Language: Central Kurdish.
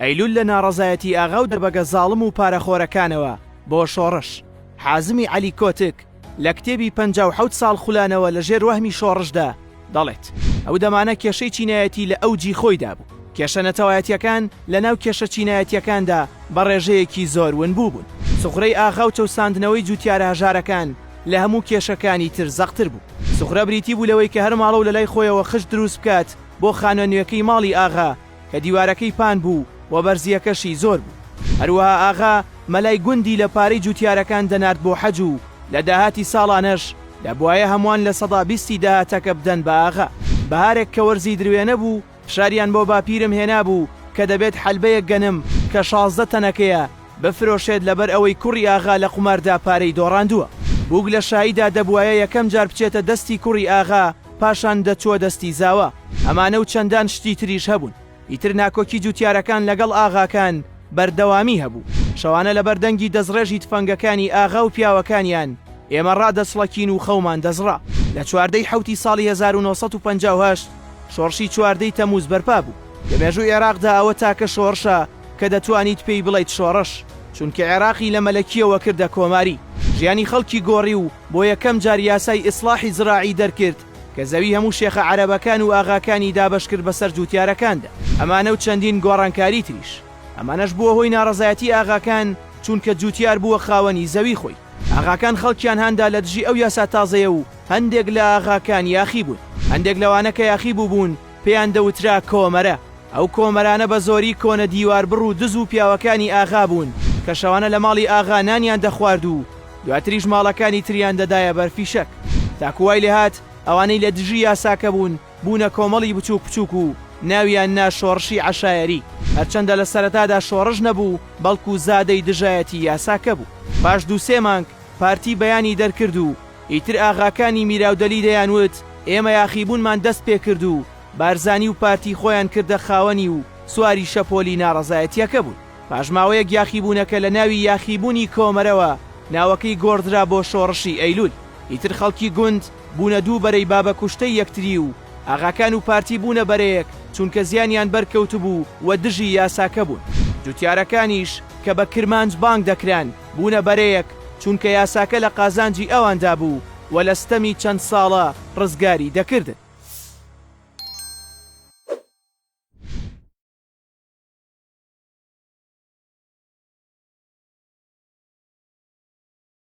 ئەیلول لە ناڕەزایەتی ئاغا و دەربەگە زاڵم و پارەخۆرەکانەوە بۆ شۆڕش. حازمی عەلی کۆتک لە کتێبی 57 ساڵ خولانەوە لە ژێر وەهمی شۆڕشدا دەڵێت، ئەو دەمانە کێشەی چینایەتی لە ئەوجی خۆیدا بوو. کێشە نەتەوایەتییەکان لە ناو کێشە چینایەتییەکاندا بە ڕێژەیەکی زۆر ون بووبوون. سوخرەی ئاغا و چەوساندنەوەی جووتیارە هەژارەکان لە هەموو کێشەکانی تر زەقتر بوو. سوخرە بریتی بوو لەوەی کە هەر ماڵە و لەلای خۆیەوە خشت دروست بکات بۆ خانوە نوێکەی ماڵی ئاغا کە دیوارەکەی پان بوو و بەرزییەکەشی زۆر بوو. هەروەها ئاغا مەلای گوندی لە پارەی جووتیارەکان دەنارد بۆ حەج و لە داهاتی ساڵانەش دەبوایە هەمووان لە سەدا بیستی داهاتەکە بدەن بە ئاغا. بەهارێک کە وەرزی دروێنە بوو، فشاریان بۆ باپیرم هێنابوو کە دەبێت حەلبەیەک گەنم کە 16 تەنەکەیە بفرۆشێت لەبەر ئەوەی کوڕی ئاغا لە قوماردا پارەی دۆڕاندووە. بووک لە شاییدا دەبوایە یەکەم جار بچێتە دەستی کوڕی ئاغا پاشان دەچووە دەستی زاوا. ئەمانە و چەندان شتی تریش هەبوون. ئیتر ناکۆکی جوتیارەکان لەگەڵ ئاغاکان بەردەوامی هەبوو. شەوانە لەبەر دەنگی دەستڕێژی تفەنگەکانی ئاغا و پیاوەکانیان ئێمە ڕادەچڵەکین و خەومان دەزڕا. لە چواردەی حەوتی ساڵی 1958 شۆڕشی چواردەی تەمووز بەرپا بوو. لە مێژووی عێراقدا ئەوە تاکە شۆڕشە کە دەتوانیت پێی بڵێیت شۆڕش، چونکە عێراقی لە مەلەکییەوە کردە کۆماری، ژیانی خەڵکی گۆڕی و بۆ یەکەم جار یاسای ئیسڵاحی زراعی دەرکرد کە زەوی هەموو شێخە عەرەبەکان و ئاغاکانی دابەشکرد بەسەر جوتیارەکاندا. ئەمانە و چەندین گۆڕانکاری تریش. ئەمانەش بووە هۆی ناڕەزایەتی ئاغاکان، چونکە جوتیار بووە خاوەنی زەوی خۆی. ئاغاکان خەڵکیان هاندا لە دژی ئەو یاسا تازەیە و هەندێک لە ئاغاکان یاخی بوون. هەندێک لەوانە کە یاخی بووبوون پێیان دەوترا کۆمەرە. ئەو کۆمەرانە بە زۆری کۆنە دیواربڕ و دز و پیاوەکانی ئاغا بوون کە شەوانە لە ماڵی ئاغا نانیان دەخوارد و دواتریش ماڵەکانی تریان دەدایە بەر فیشەک. تاکو وای لێهات ئەوانەی لە دژی یاساکە بوون بوونە کۆمەڵی بچووک بچووک و ناویان نا شۆڕشی عەشایەری. هەرچەندە لە سەرەتادا شۆڕش نەبوو بەڵکو زادەی دژایەتی یاساکە بوو. پاش دوو سێ مانگ پارتی بەیانی دەرکرد و ئیتر ئاغاکانی میراودەلی دەیانوت ئێمە یاخیبوونمان دەست پێکرد و بارزانی و پارتی خۆیان کردە خاوەنی و سواری شەپۆلی ناڕەزایەتیەکە بوون. پاش ماوەیەک یاخیبوونەکە لە ناوی یاخیبوونی کۆمەرەوە ناوەکەی گۆڕدرا بۆ شۆڕشی ئەیلول. ئیتر خەڵکی گوند بوونە دوو بەرەی بابەکوشتەی یەکتری و ئاغاکان و پارتی بوونە بەرەیەک چونکە زیانیان بەرکەوتبوو و دژی یاساکە بوون. جوتیارەکانیش کە بە کرمانج بانگ دەکران بوونە بەرەیەک چونکە یاساکە لە قازانجی ئەواندا بوو و لە ستەمی چەند ساڵە ڕزگاری دەکردن.